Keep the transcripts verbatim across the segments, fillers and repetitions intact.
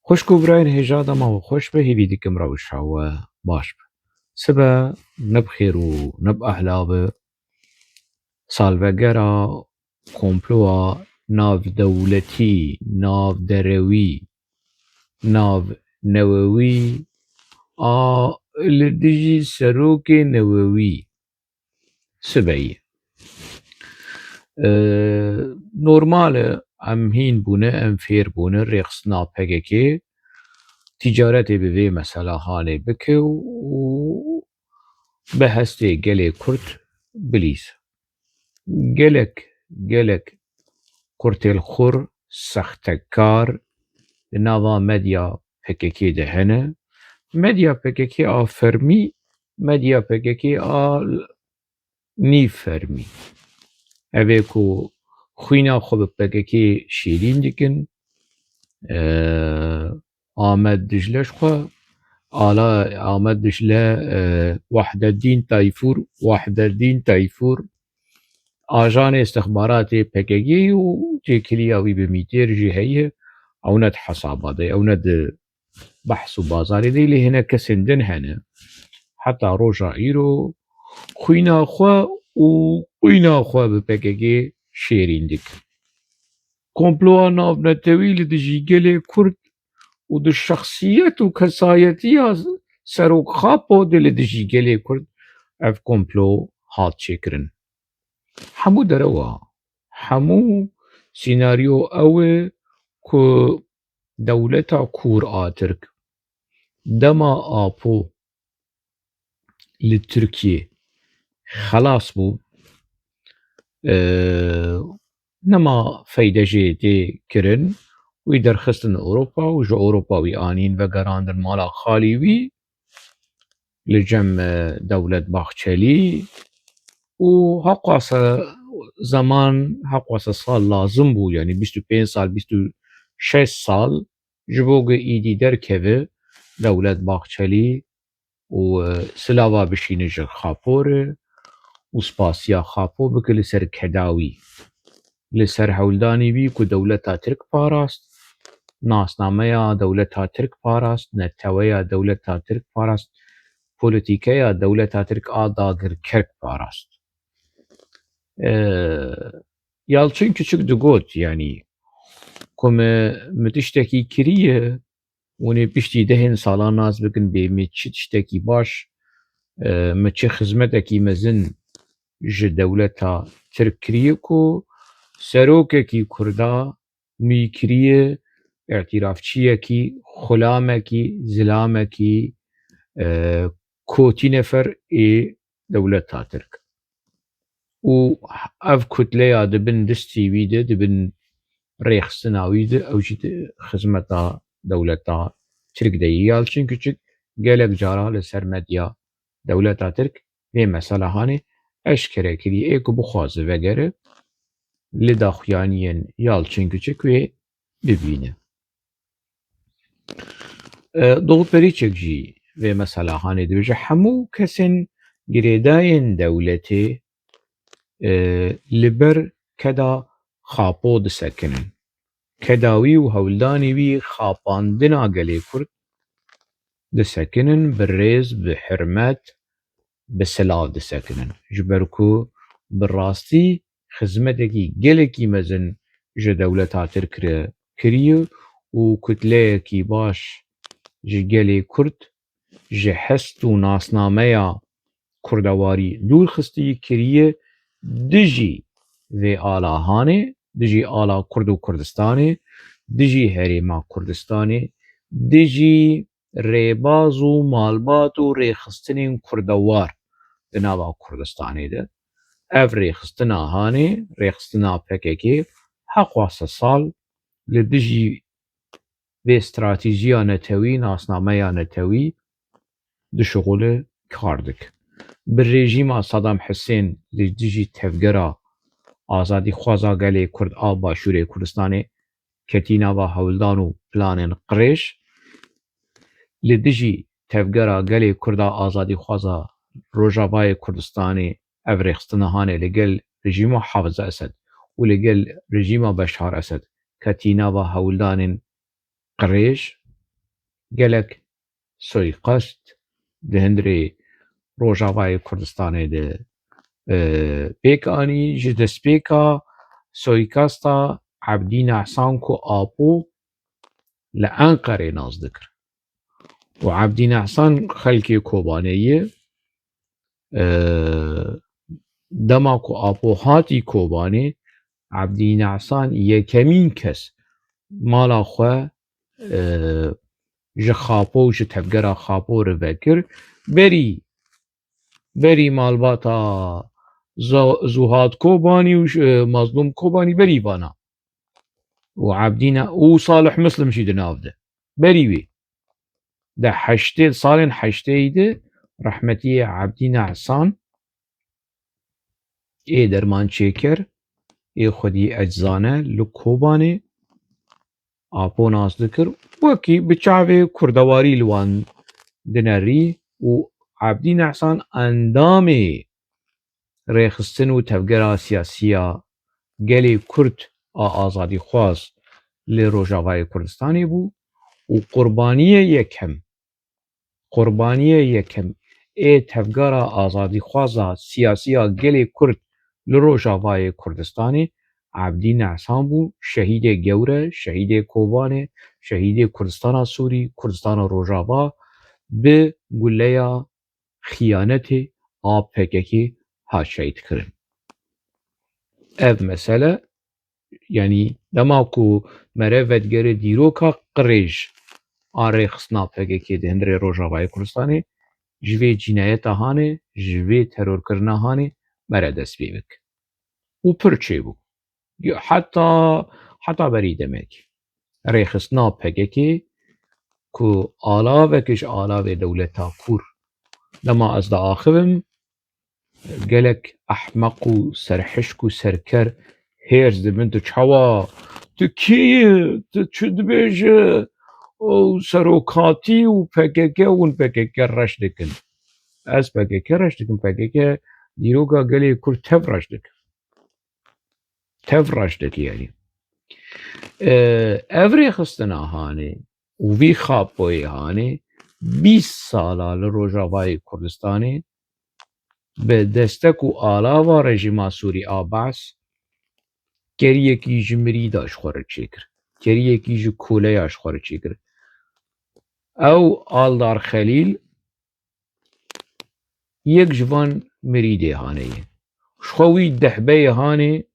Xwişk û birayên hêja, dema we xweş be, hêvî dikim rewşa we baş be. Sibe ne bi xêr û ne bi ehla be. Salvegera komploya navdewletî, navderewî, navnewewî a li dijî serokê newewî sibe ye. Ee, normal e, em hîn bûne, em fêr bûne, rêxistina P K K ticaretê bi vê meselehanê bike û bi hestê gelê Kurd bilîze. Gelek, gelek qurtêlxur, sextekar di nava medya P K K de hene. Medya P K K a fermî, medya P K K a nîv fermî. Ev ê ku xwîna xwe bi P K K şêrîn dikin, e, Amed Dicle ji xwe, ala Amed Dicle, e, Wahdeddîn Tayfûr, Wahdeddîn Tayfûr, ajanê istixbaratê P K K û têkiliya wî bi Mîtêr jî heye, ew ne di hesaba de, ew ne di behs û bazarê de, lê hinek kesên din hene. Heta roja îro xwîna xwe û xwîna xwe bi P K K şêrîn dikin. Komploya navnetewî li dijî gelê Kurd û di şexsiyet û kesayetiya Serok Xapo de li dijî gelê Kurd ev komplo hat çêkirin. Hemû derewa, hemû sînaryo ew e ku dewleta kûr a Tirk dema Apo li Tirkiyê xelas bû, e, nema feyde jê tê kirin, wî derxistin Ewropa û ji Ewropa wî anîn vegerandin mala xalî wî li cem, e, Dewlet Bahçelî û heqwasa zeman, heqwasa sal lazim bû, yanî bîst û pênc sal, bîst û şeş sal ji bo ku îdî derkeve Dewlet Bahçelî û, e, silava bişîne ji Xapo re û spasiya Xapo bike li ser keda wî, li ser hewldanê wî ku dewleta Tirk parast, nasnameya dewleta Tirk parast, neteweya dewleta Tirk parast, polîtîkeya dewleta Tirk a dagirker parast. E, Yalçın Küçük digot, yanî, ku me, me tiştekî kiriye, hûn ê piştî dehên salan nas bikin bê me çi tiştekî baş, e, me çi xizmetekî mezin ji dewleta Tirk kiriye ku serokekî Kurda wî kiriye îtîrafçiyekî, xulamekî, zilamekî, e, kotînefer ê dewleta Tirk. Û ev kutleya di bin distî wî de, di bin rêxistina wî de, ew jî di xizmeta dewleta Tirk de ye. Yalçın Küçük gelek cara li ser medya dewleta Tirk vê meselehanê eşkere kiriye, ê ku bixwaze vegere li daxuyaniyên Yalçın Küçük wê bibîne. E, Doğu Perinçek jî vê meselehanê dibêje, hemû kesên girêdayên dewletê, e, li ber keda Xapo disekinin. Keda wî û hewldanê wî xapandina gelê Kurd disekinin, bi rêz, bi hurmet, bi silav disekinin. Ji ber ku bi rastî xizmetekî gelekî mezin ji dewleta Tirk re kiriye û kutleyekî baş ji gelê Kurd, ji hest û nasnameya kurdewarî dûr xistî, kiriye dijî vê ala hanê, dijî ala Kurd û Kurdistanê, dijî herêma Kurdistanê, dijî rêbaz û malbat û rêxistinên kurdewar di nava Kurdistanê de. Ev rêxistina hanê, rêxistina P K K, heqwasa sal li dijî vê stratejîya netewî, nasnameya netewî dişuxule, kar dike. Bi rejîma Saddam Husên li dijî tevgera azadîxwaza gelê Kurd a Başûrê Kurdistanê ketî nava hewldan û planên qirêj, li dijî tevgera gelê Kurda azadîxwaza Rojavayê Kurdistanê, ev rêxistina hanê li gel rejîma Hafiz Esed û li gel rejîma Beşar Esed ketî nava hewldanên qirêj, Gelek soyqast di hundirê Rojavayê Kurdistanê de, e, pêk anî. Ji destpêka soyqasta Ebdîn Ehsan ku Apo li Enqerê nas dikir. Û Ebdîn Ehsan xelkê Kobanê ye. E, dema ku Apo hatî Kobanê, Ebdîn Ehsan yekemîn kes mala xwe, e, ji Xapo û ji tevgera Xapo re vekir. Berî, berî malbata Zo-, Zuhad Kobanî û ji, e, Mazlûm Kobanî berî vana. Û Ebdîn û Salih Muslim jî di nav de. Berî wî. Di heştê, salên heştêyî de rehmetiyê Ebdîn Ehsan ê dermançêker, ê xwedî eczane li Kobanê Apo nas dikir. Wekî bi çavê kurdewarî li wan dinerî û Ebdîn Ehsan endamê rêxistin û tevgera siyasî ya gelê Kurd a azadîxwaz li Rojavayê Kurdistanê bû û qurbaniyê yekem, qurbaniyê yekem ê tevgera azadîxwaza siyasî ya gelê Kurd li Rojavayê Kurdistanê Ebdîn Ehsan bû, şehîdê gewre, şehîdê Kobanê, şehîdê Kurdistana Sûrî, Kurdistana Rojava bi guleya xiyanetê a P K K hat şehîdkirin. Ev mesele, yanî dema ku mere vedigere dîroka qirêj a rêxistina P K K di hundirê Rojavayê Kurdistanê, ji vê cînayeta hanê, ji vê terorkirina hanê mere dest pê bik. Û pir çêbû. Heta, heta berî demek. Rêxistina P K K ku alavek ji alavê dewleta kûr, dema ez diaxivim, gelek ehmeq û serhişk û serker hêrs dibin, tu çawa, tu kî yî, tu çi dibêje, û serokatî û P K K, hûn P K K reş dikin. Ez P K K reş dikim, P K K dîroka gelê Kurd tev reş dikin. Tev reş dike, yanî. E, ev rêxistina hanê û vî Xapoyê hanê bîst sala li Rojavayê Kurdistanê bi destek û alava rejîma Sûrî a Baas keriyekî ji mirîda ji xwe re çêkir. Keriyekî ji koleya ji xwe re çêkir. Ew Aldar Xelîl yek ji van mirîdê hanê ye. Ji xwe wî dehbeyê hanê,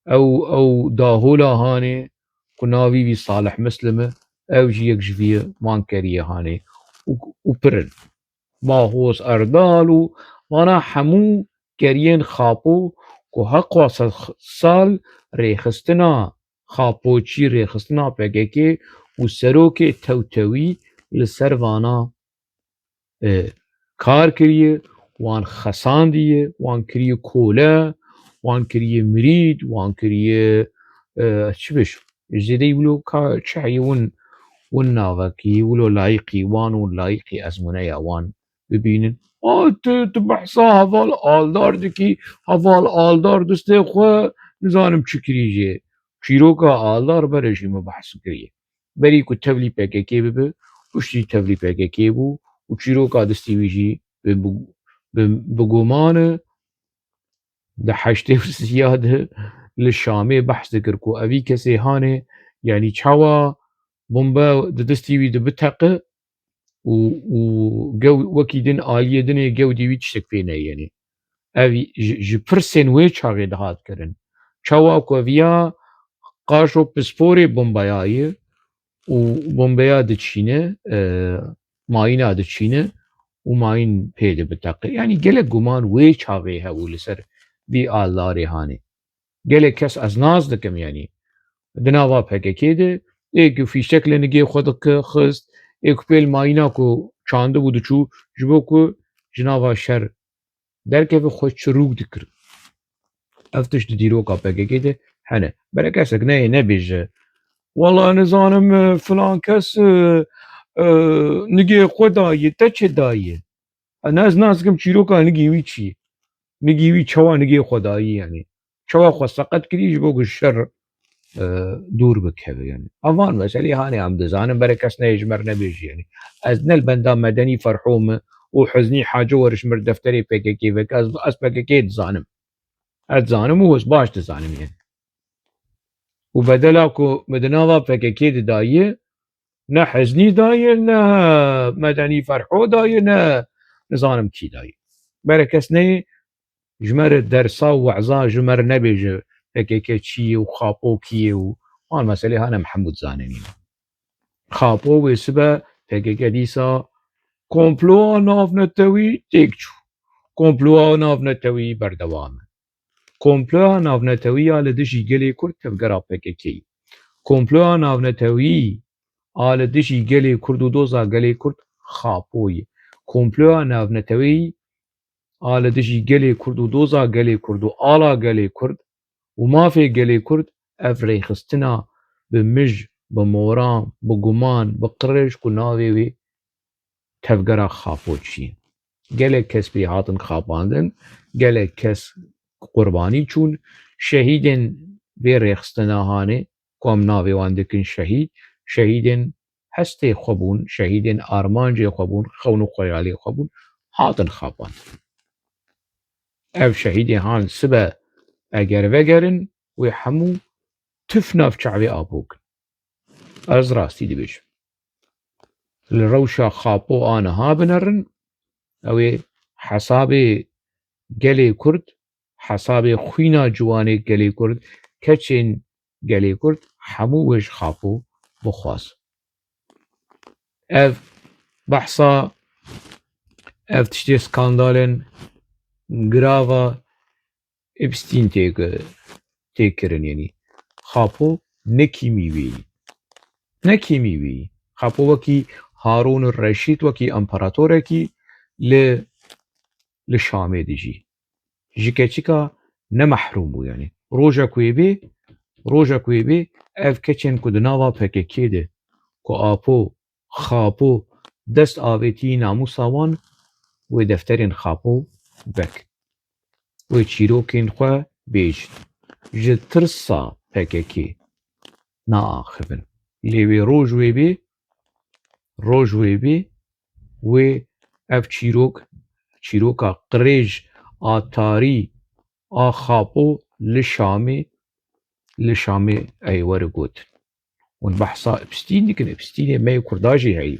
ew, ew dahola hanê ku navî wî Salih Muslim e, ew jî yek ji vî van keriyê hanê û, û pir in. Bahoz Erdal û vana hemû keriyên Xapo ku heqwa sed sal rêxistina Xapoçî, rêxistina P K K û serokê tewtewî li ser vana e, kar kiriye, wan xesandiye, wan kiriye kole, wan kiriye mirîd, wan kiriye, e, çi bêjim? Zêdeyî wilo ka çi heye win, win navekî, wilo layîqî wan û layîqî ezmûneya wan bibînin. A, tu, tu behsa heval Aldar dikî, heval Aldar distê xwe nizanim çi kirî jê. Çîroka Aldar berê jî min behs kiriye. Berî ku tevlî P K K bibe, piştî tevlî P K K bû û çîroka destî wî jî bi, bi, bi, bi guman e. Di heştê û sîya de li Şamê behs dikir ku evî kesê hanê, yanî çawa bombe di destî wî de biteqe û, û gew-, wekî din aliyê dinê gewdî wî tiştek pê neyênê. Ev ji, ji pirsên wê çaxê dihat kirin. Çawa ku viya qaşo pisporê bombeya ye û bombeya diçîne, e, mayîna diçîne û mayîn pê de biteqe. Yanî gelek guman wê çaxê hebû li ser vî Aldarê hanê. Gelek kes ez nas dikim, yanî di nava P K K de ê ku fîşek li nigê xwe dike xist, ê ku pêl mayîna ku çandibû diçû, ji bo ku ji nava şer derkeve xwe çirûk dikir. Ev tişt di dîroka P K K de hene. Bere kesek neyê nebêje, wela nizanim, e, filan kes, e, e, nigê xwe daye, te çi daye? Ne ez nas dikim çîroka nigê wî çi ye? Nigê wî çawa nigê xwe dayî, yanî? Çawa xwe seqet kirî ji bo ku şer e, dûr bikeve yani. Evan meselê hanê em dizanin, bere kes neyê ji me re nebêjî yani. Ez ne li benda Medenî Ferho me û Huznî Haco were ji me re defterê P K K veke, ez, ez P K K dizanim. Ez dizanim û ez baş dizanim yani. Û bedela ku me di nava P K K de daye, ne Huznî daye, ne Medenî Ferho daye, ne nizanim kî daye. Bere kes neyê ji me re dersa û weza ji me re nebêje P K K çi ye û Xapo kî ye û wan meselê hane em hemû dizanin. Xapo wê sibe P K K dîsa komploya navnetewî têk çû. Komploya navnetewî berdewam e. Komploya navnetewî ya li dijî gelê Kurd tevgera P K K. Komploya navnetewî a li dijî gelê Kurd û doza gelê Kurd Xapo ye. Komploya navnetewî a li dijî gelê Kurd û doza gelê Kurd û ala gelê Kurd û mafê gelê Kurd ev rêxistina bi mij, bi moran, bi guman, bi qirêj ku navê wê tevgera Xapo çi ye. Gelek kes pê hatin xapandin, gelek kes qurbanî çûn, şehîdên vê rêxistina hanê ku em navê wan dikin şehîd, şehîdên hestê xwe bûn, şehîdên armancê xwe bûn, xewn û xeyalê xwe bûn, hatin xapandin. Ev şehîdê han sibe eger vegerin, wê hemû tif nav çavê Apo kin. Ez rastî dibêjim. Li rewşa Xapo a niha binerin, ew ê hesabê gelê Kurd, hesabê xwîna ciwanê gelê Kurd, keçên gelê Kurd, hemû wê ji Xapo bixwazin. Ev behsa, ev tiştê skandalên girava Epstein tê, tê kirin, yanî Xapo ne kîmî wî, ne kîmî wî. Xapo wekî Harûn Reşîd, wekî emperatorekî li, li Şamê dijî. Ji keçika ne mehrûm bû, yanî. Rojek wê bê, rojek wê bê, ev keçên ku di nava P K K de, ku Apo Xapo dest avêtî namûsa wan, wê defterên Xapo vekin. Wê çîrokên xwe bêjin. Ji tirsa P K K naaxivin. Lê wê roj wê bê, roj wê bê, wê ev çîrok, çîroka qirêj a tarî a Xapo li Şamê, li Şamê ey were gotin. Hûn behsa Epstein dikin, Epsteinê me yê Kurda jî heye.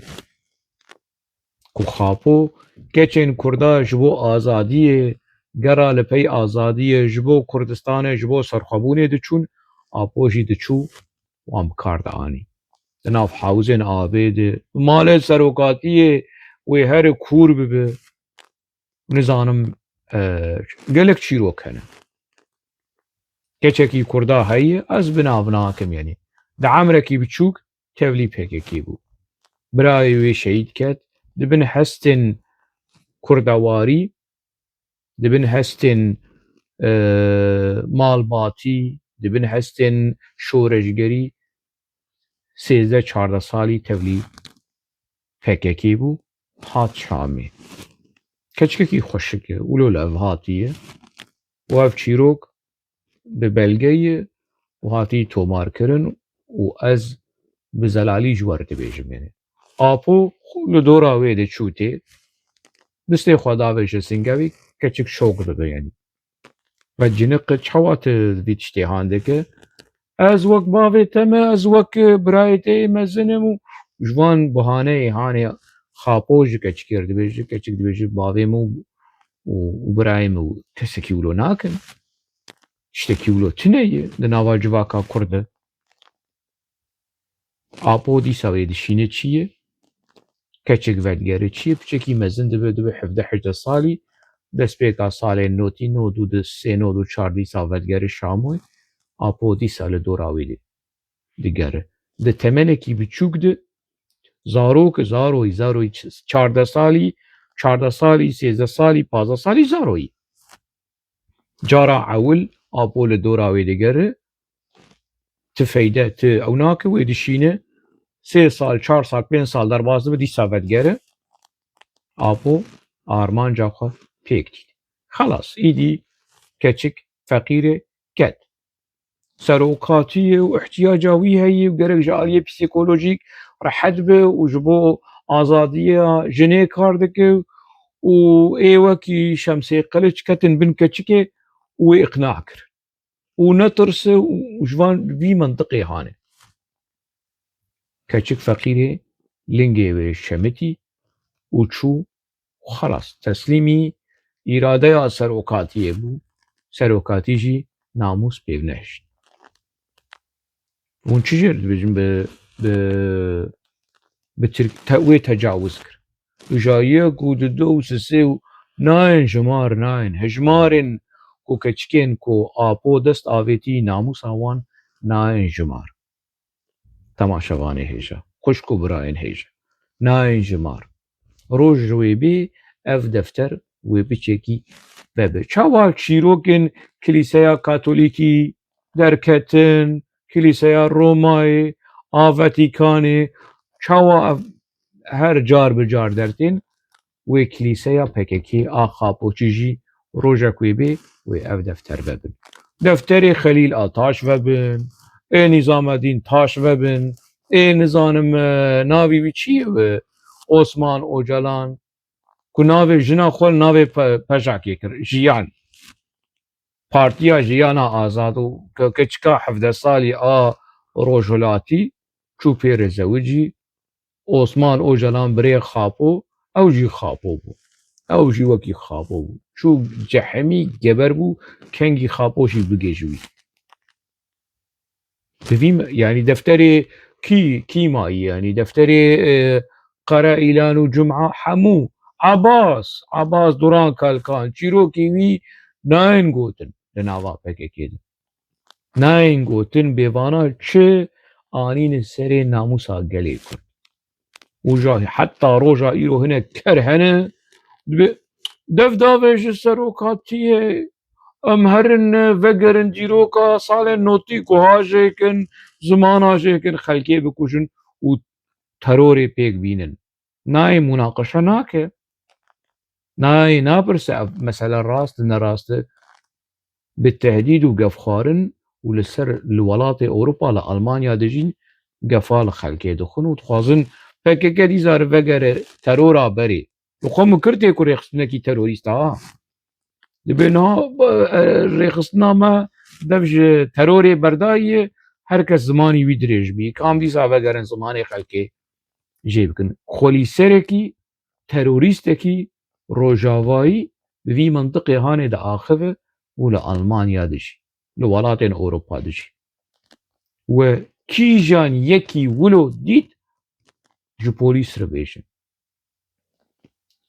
Ku Xapo keçên Kurda ji bo azadiyê, gera li pey azadiyê, ji bo Kurdistanê, ji bo serxwebûnê diçûn, Apo jî diçû wan bi kar dianî. Di nav hewzên avê de, malê serokatiyê wê here kûr bibe. Nizanim, e, gelek çîrok hene. Keçekî Kurda heye, ez bi nav nakim, yanî. Di emrekî biçûk tevlî P K K bû. Birayê wê şehîd ket, di bin hestên kurdewarî, di bin hestên, e, malbatî, di bin hestên şoreşgerî, sêzdeh çardeh salî tevlî P K K bû, hat Şamê. Keçikekî xweşik e, wilo li ev hatiye û ev çîrok bi belge ye û hatiye tomarkirin û ez bi zelalî ji we re dibêjim, yanî. Apo li dora wê de çû tê, distê xwe davêje singevî, keçik şok dibe, yanî. Ve cinik çawa tu vî tiştê han dike? Ez wek bavê te me, ez wek birayê te yê mezin im û ji van buhaneyê hanê Xapo ji keçikê re dibêje, keçik dibêje bavê min û, û, û birayê min û kesekî wilo nakin. Tiştekî wilo tune ye di nava civaka Kurd de. Apo dîsa wê dişîne çi ye? Keçik vedigere çi ye? Piçekî mezin dibe, dibe hevdeh hejdeh salî, destpêka salên notî, nod û du, sê, nod û çar dîsa vedigere Şamoyê. Apo dîsa li dora wê de digere. Di temenekî biçûk de zarok, zaroyî, zaroyî ç-, çardeh salî, çardeh salî, sêzdeh salî, pazdeh salî zaroyî. Cara ewil Apo li dora wê digere, ti feyde, ti ew nake, wê dişîne, sê sal, çar sal, pênc sal derbas dibe, dîsa vedigere. Apo armanca xwe pêk dît. Xelas, îdî keçik feqîrê ket. serokatiyê û ihtiyaca wî heye û gerek ji aliyê psîkolojîk rehet be û ji bo azadiya jinê kar dike û ê wekî Şemsê Qiliç ketin bin keçikê û wê iqna kir. Û netirse û ji van vî mentiqê hane. Keçik feqîrê lingê wê şemitî û çû û xelas, teslîmî îradeya serokatiyê bû, serokatî jî namûs pê nehişt. Hûn çi jê re dibêjin bi, bi, bi Tirk-, te-, wê tecawuz kir? Û ja yek û du, du û sisê û nayên jimar, nayên. Hejmarên ku keçikên ku Apo dest avêtî namûsa wan nayên jimar. Temaşevanê hêja, xwişk û birayên hêja, nayên jimar. Roj wê bê, ev defter wê biçekî vebe. Çawa çîrokên Kilîseya Katolîkî derketin, Kilîseya Romayê, a Vatîkanê, çawa ev her car bi car dertên, wê kilîseya P K K a Xapoçî jî rojek wê bê, wê ev defter vebin. Defterê Xelîl a Taş vebin, ê Nîzamedîn Taş vebin, ê nizanim, e, navê wî çi ye wê? Osman Ocalan, ku navê jina xwe navê pe-, pejakê kir, Jiyan. Partiya Jiyana Azad û ke-, keçika hevdeh salî a Rojhilatî çû pê re zewicî, Osman Ocalan birê Xapo, ew jî Xapo bû. Ew jî wekî Xapo bû. Çû cehemî geber bû, kengî Xapo jî bigê ji wî. Bi vî me-, yanî defterê kî, kî mayî, yanî defterê, e, Qere Îlan û Cuma hemû, Abbas, Abbas Duran Kalkan, çîrokê wî nayên gotin li nava P K K de. Nayên gotin bê vana çi anîne serê namûsa gelê Kurd. Û ja heta roja îro hinek ker hene, dibe dev dave ji serokatiyê, em herin vegerin dîroka salên notî, guha jêkin, zimana jêkin, xelkê bikujin û terorê pêk bînin. Nayê munaqeşe nake. Nayê napirse ev mesele rast e, ne rast e. Bi tehdîd û gefxwarin û li ser, li welatê Ewropa, li Almanya dijîn, gefa li xelkê dixwin û dixwazin P K K dîsa re vegere terora berê. Li xwe min kir tê ku rêxistinekî terorîst e, ha. Dibê niha, e, rêxistina me dev ji terorê berdayiye, her kes zimanî wî dirêj bî. Kam dîsa vegerin zimanê xelkê jê bikin. Xwelîserekî, terorîstekî rojavayî bi vî mentiqê hanê diaxive û li Almanya dijî, li welatên Ewropa dijî. We kîjan yekî wilo dît ji polîs re bêjin?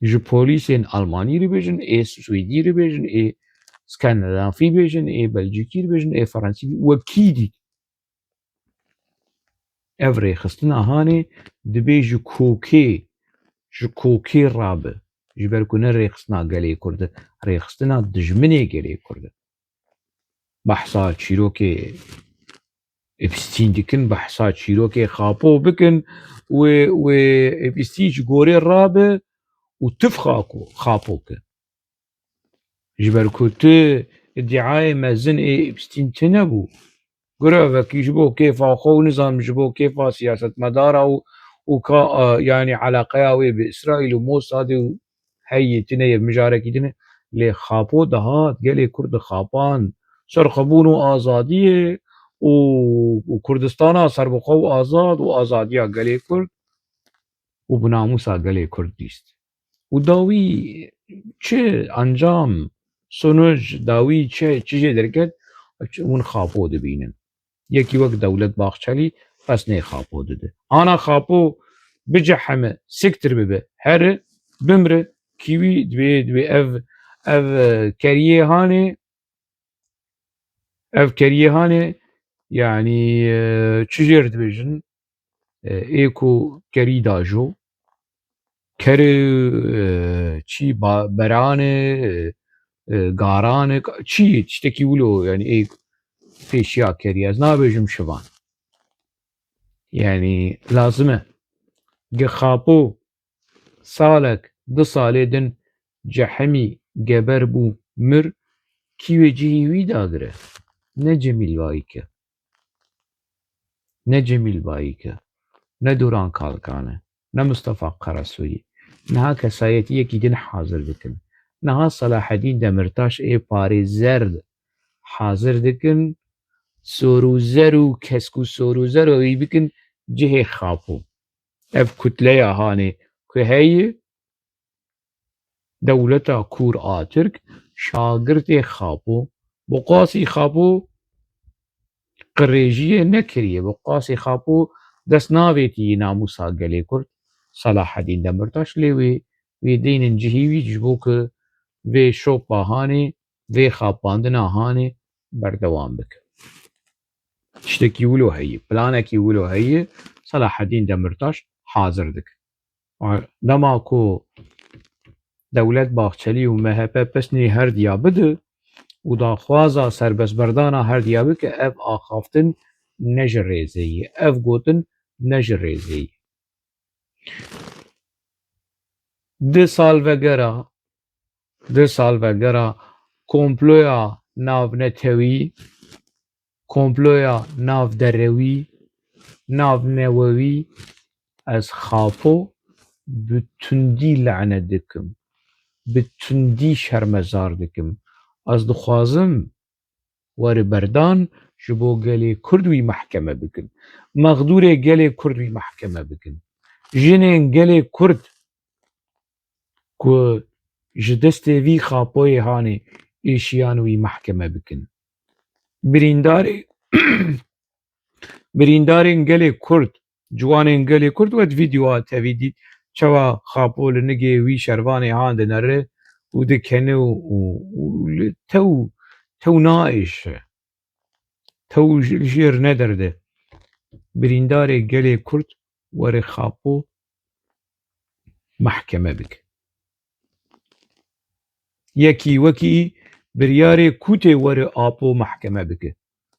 Ji polîsên Almanî re bêjin, ê Swêdî re bêjin, ê Skandinavî bêjin, ê Belcîkî re bêjin, ê Fransî, we kî dît? Ev rêxistina hanê dibê ji kokê, ji kokê rabe. Ji ber ku ne rêxistina gelê Kurd e, rêxistina dijminê gelê Kurd e. Behsa çîrokê Epstein dikin, behsa çîrokê Xapo bikin, wê, wê Epstein ji gorê rabe û tifxa ku Xapo ke. Ji ber ku tu îdiayê mezin ê Epstein tune bû. Girovekî ji bo kêfa xwe û nizam ji bo kêfa siyasetmedara û, û ka, e, yanî eleqeya wê bi Îsraîl û Mossadê û heyî tune ye, mijarekî tune. Lê Xapo dihat, gelê Kurd dixapand. Serxwebûn û azadiyê û, û Kurdistana serbixwe û azad û azadiya gelê Kurd û bi namûsa gelê Kurd dîst. Û dawî çi encam, sonuc, dawî çi, çi jê derket, hûn Xapo dibînin. Yekî wek Dewlet Bahçelî pesnê Xapo dide. Ana Xapo biceheme, siktir bibe, here, bimre, kîwî dibê, dibê ev, ev, e, keriyê hanê, ev keriyê hanê, yanî, e, çi jê re dibêjin? E, ê ku kerî dajo, kerê, e, çî ba-, berane, e, e, garane, ka-, çi, tiştekî wilo, yanî ê pêşiya kerî. Ez nabêjim şivan. Yanî lazim e. Ge Xapo salek, du salê din cehemî geber bû, mir, kî wê cihê wî dagire? Ne Cemîl Bayik e. Ne Cemîl Bayîk e, ne Duran Kalkan e, ne Mustafa Karasoyî. Niha kesayetiyekî din hazir dikin. Niha Selahedîn Demirtaş ê parêzer hazir dikin, sor û zer û kesk û sor û zer û wî bikin cihê Xapo. Ev kutleya hanê ku heye, dewleta Kûr a Tirk, şagirtê Xapo, bi qasî Xapo qirêjiyê nekiriye, bi qasî Xapo dest navêtî namûsa gelê Kurd, Selahedîn Demirtaş, lê wê, wê deynin cihî wî ji bo ku vê şopa hanê, vê xapandina hanê berdewam bike. Tiştekî wilo heye, planekî wilo heye, Selahedîn Demirtaş hazir dike. Dema ku Dewlet Bahçelî û M H P pesnê herdiya bide û daxwaza serbestberdana herdiya bike, ev axaftin ne ji rêzê ye, ev gotin ne ji rêzê ye. Di salvegera, di salvegera komploya navnetewî, komploya navderewî, navnewewî, ez Xapo bi tundî lane dikim, bi tundî şermezar dikim. Ez dixwazim were berdan ji bo gelê Kurd wî mehkeme bikin. Mexdûrê gelê Kurd wî mehkeme bikin. Jinên gelê Kurd ku ji destê vî Xapoyê hanê êşiyan wî mehkeme bikin. Birîndarê, birîndarên gelê Kurd, ciwanên gelê Kurd, we di vîdeoya tevî dît, çawa Xapo li nigê wî şervanê han dinere û dikene û, û, û li tew, tew naêşe. Tew ji, jêr nederde. Birîndarê gelê Kurd were Xapo mehkeme bike. Yekî wekî biryarê Kûtê were Apo mehkeme bike.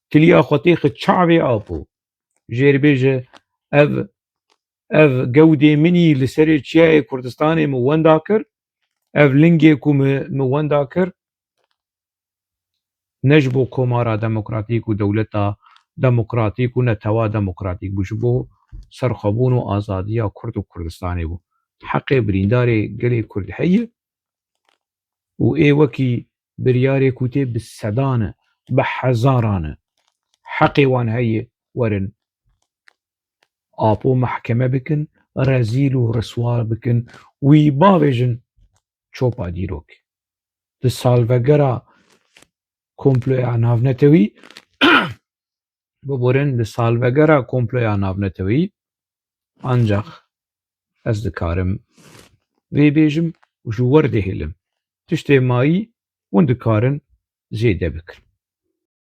Kiliya xwe têxe çavê Apo. Jêr bêje, ev, ev gewdê min î li serê çiyayê Kurdistanê min wenda kir. Ev lingê ku min, min wenda kir, ne ji bo komara demokratîk û dewleta demokratîk û netewa demokratîk bû, ji bo serxwebûn û azadiya Kurd û Kurdistanê bû. Heqê birîndarê gelê Kurd heye û ê wekî biryarê Kûtê bi sedan e, bi hezaran e. Heqê wan heye werin Apo mehkeme bikin, rezîl û riswa bikin, wî bavêjin çopa dîrokê. Di salvegera komploya navnetewî, biborin, di salvegera komploya navnetewî, ancax ez dikarim vê bêjim û ji we re dihêlim. Tiştê mayî hûn dikarin zêde bikin.